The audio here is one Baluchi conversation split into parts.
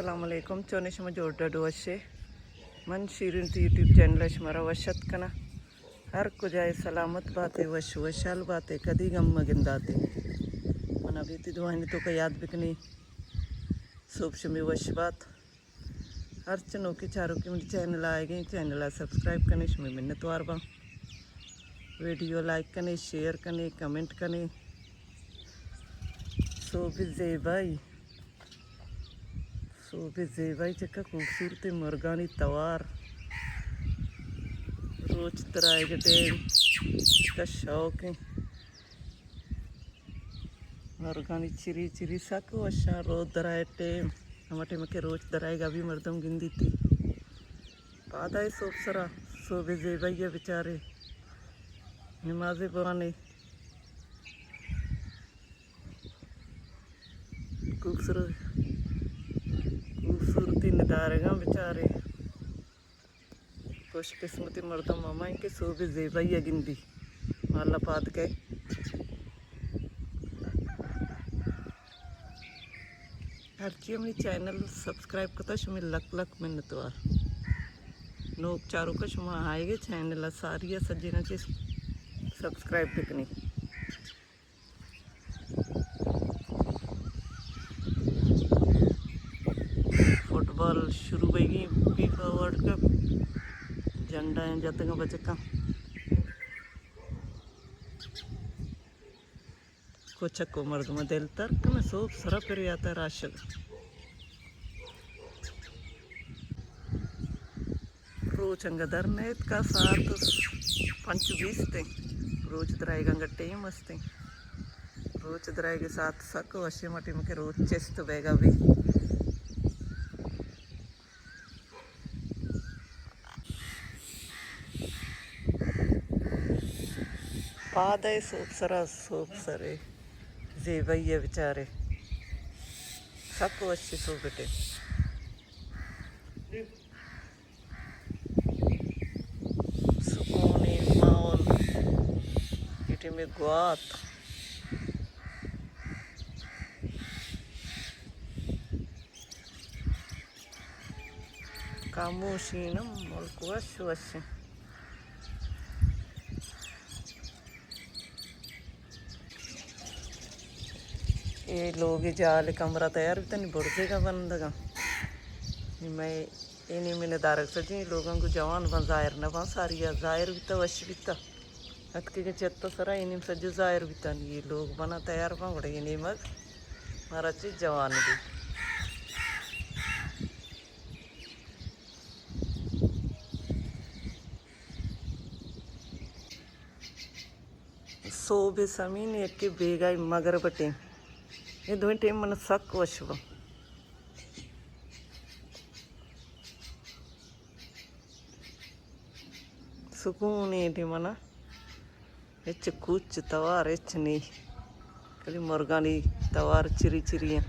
السلام علیکم، چونے شما؟ جوڑ ڈڈ وشے؟ من شیرین تی یوٹیوب چینل ءَ شمارا وش اتک کناں۔ ہر کجائے سلامت باتے، وش وشحال باتے، کدی غم مگنداتے۔ من ابھی تی دعائیں توکا یاد بکنی۔ صبح شمی وش بات۔ ہرچ نوکیں چاروکیں منی چینل ءَ آئیگیں، چینل ءَ سبسکرائب کنے، شمی منتوار باں۔ ویڈیو لائک کنے، شیئر کنے، کمنٹ کنے۔ سوب زیبائی، سوب زیبائی چکا خوبصورت مرگانی توار۔ روچ درائگ ٹیم چکا شوق ہیں۔ مرگانی چری چری سک وشاں۔ روچ درائے ٹیم، ہما ٹیم کہ روچ درائے گا بھی مردم گندی تی۔ پادائے سوب سرا، سوب زیبائی بچارے۔ نماز بوانے۔ خوبصورت، خوبصورتی ندارگاں بچارے۔ خوش قسمتی مردم ہما انت کہ سوب زیبائی ءَ گندی۔ مالا پاد کئے۔ ہرچی منی چینل سبسکرائب کتا، شمی لک لک منتوار۔ نوک چاروکا شما آئیگے چینل ءَ ساری ءَ سجینا چیز سبسکرائب بکنی۔ فٹبال شروع بئیگی، فیفا ورلڈ کپ، جھنڈا ہیں جتگاں بچکاں۔ کچک و مردم دل تر کن، سوب سرا پر یاتا راشگ۔ روچ انگا در نیتکا، ساعت پنچ بیست ہیں۔ روچ درائیگا انگا ٹیم ہستیں۔ روچ درائیگے ساعت سک وشیں، مٹی مکے روچ چست بیگا بھی۔ پادے سوب سرا، سوب سرے زیبائی ءَ بچارے۔ سک وشی سوب ٹیم۔ سکونی ماحول۔ اے ٹیمے گوات۔ خاموشی نہ، ملک وش وش۔ اے لوگ جال کمرہ تیار بیتنی، برزے کا بندگا۔ میں اینی من دارگ سجیں لوگاں کو جوان بن ظاہر نہ بن، ساری ظاہر بیتا، وش بیتا۔ اتکگیں چھت ءِ سرا اے نیم سجو ظاہر بیتانی، اے لوگ بنا تیار باں، گڑا اے نیمگ مارا چہ جوان بی۔ سوب سمین یکے بیگاہی مغرب ٹیم، اے دوئیں ٹیم من سک وش باں۔ سکون ایں ٹیمانا، ہچ کوچ توار ہچ نی، کلی مرگانی توار چری چری ہیں۔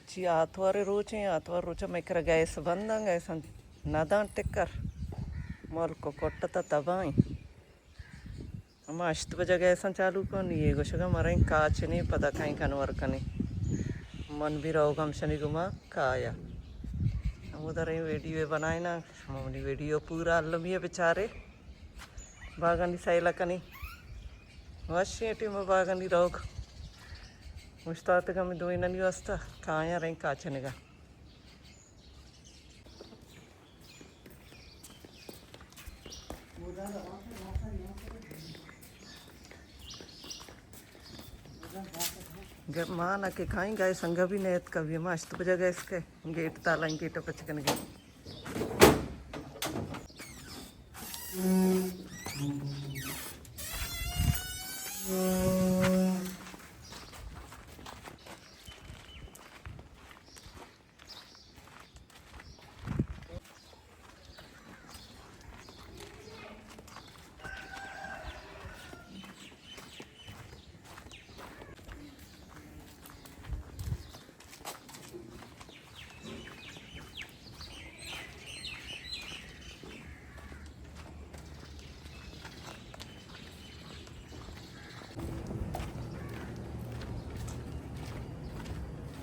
چی آتوار روچیں، آتوار روچا مئے کرا گیس بنداں، گیساں نداں ٹکر، ملک کٹتا تباہیں۔ ہما ہشت بجہ گیساں چالو کن، یہ گوشگا مریں کاچنی پدا کہیں کنور کنی۔ من بھی روگم شنی گما کایا۔ ہمودا رہیں ویڈیو بنائینا، شما منی ویڈیو پورا المی بچارے۔ باگانی سیلا کنی۔ وشیں ٹیم باگانی روگ۔ مشتاتگا میں دوئینانی واسطہ کایاں رہیں کاچنگا۔ گر مانا کہ کائیں گیس انگا بھی نیت کبھی، ہما ہشت بجہ گیس کے گیٹ تالا، گیٹ پچ کنگے۔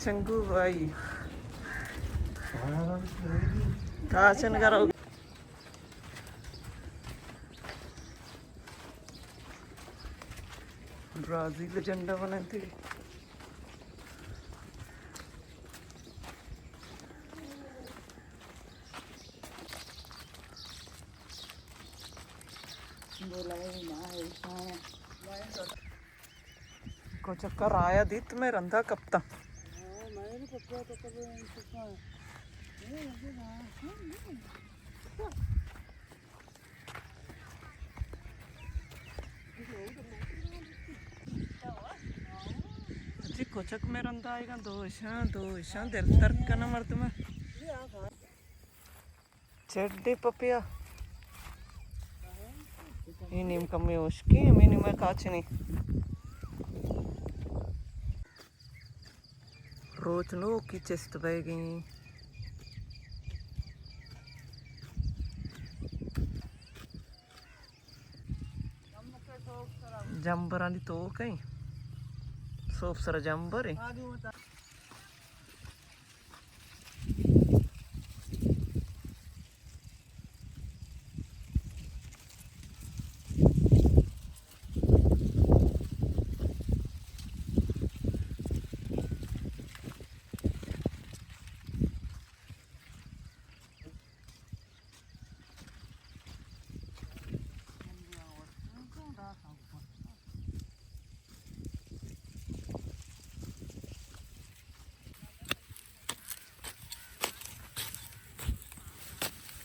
چنگو بھائی۔ کاچن کرو۔ برازیل جنڈا بنائیں تھی۔ کو چکر آیا دیت میں رندا کپتا۔ جی کچک میں رندا آئیگا، دو اشاں، دو اشاں، دل ترک کنا مردم۔ چڈی پپیا۔ اے نیم کمے اشکی، ہمے نیم کاچنی۔ روچ نوکی چست بیگی۔ جمبرانی توک ایں۔ سوب سرا جمبر ایں۔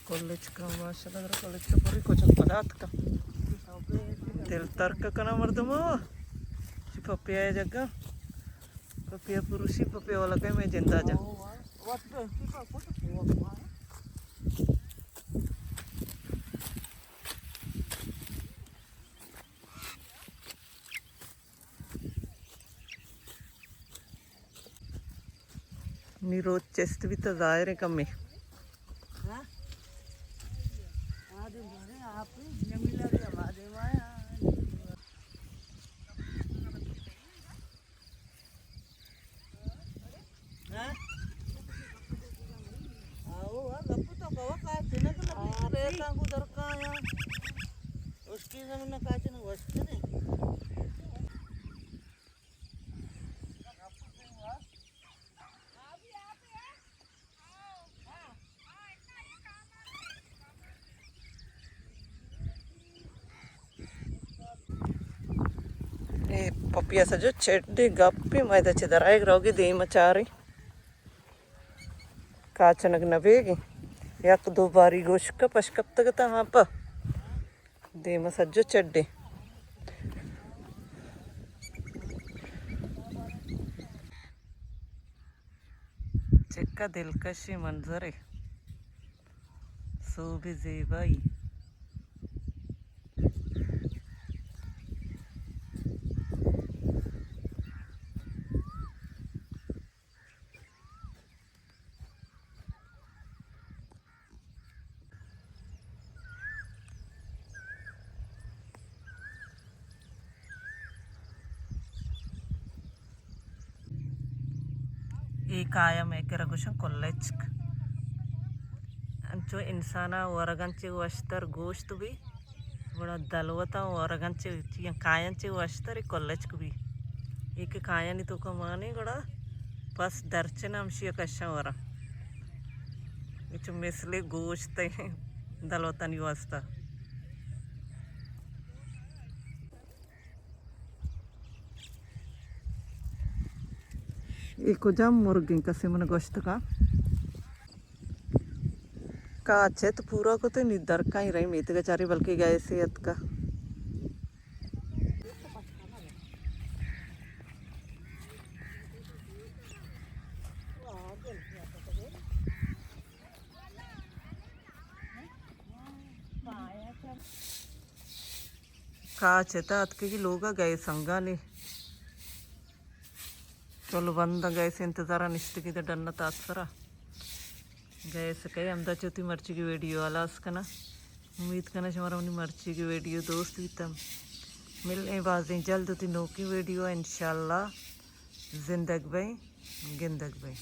کلچکا ماشاءاللہ، در کلچکا پوری کچک پدا اتکا۔ دل ترک کنا مردمو۔ چی پپیا ہے جگہ۔ پپیا پروشی، پپیا والا کہیں میں جندا جا۔ نی روچ چست بیتا ظاہر ہے کمے۔ ہاں؟ آ دے مارے آپ ہی نمی لگے ہمارے مایا۔ ہاں؟ آؤ، آ گپ تو کوا کاچنک نہ پیت ریتاں کو درکایا۔ اس کی زمین کاچنک وشت نے۔ اے پپیا سجو چڈی گپی، میدا چہ درائگ روگی دیم چاری۔ کاچنگ نہ بیگی۔ یک دو باری گوشک پش کپتگ تا ہاں پہ۔ دیم سجو چڈی۔ چکا دلکشی منظرے۔ سوبی زیبائی۔ اے کایا مئے کرا گوشن کلچک۔ انچو انسانا ورگن چہ وشتر گوشت بی، گڑا دلوتاں ورگن چہ چیاں کایاں چہ وشتر اے کلچک بی۔ اے کہ کایانی توکا مانی گڑا پس درچن ہمشی کشاں وراں۔ اے چو مثل گوشت ایں دلوتانی واسطہ۔ اے کجام مرگ ایں؟ کسے من گوشت کا۔ کاچ ات پورا کت نی درکائی رہی میتگ چاری بلکہ گیسے اتکا۔ کاچ ات اتکگی لوگا گیس انگا نے۔ چلو بنداں گیس انتظارا نشتگی دے ڈن تاک سرا۔ گیس کئے ہمدا چہ وتی مرچیگی ویڈیو ہلاس کناں۔ امید کناں شمارا منی مرچیگی ویڈیو دوست بیتم۔ ملیں بازیں جلد وتی نوکیں ویڈیو انشاءاللہ۔ زندگ بئے، گندگ بئے۔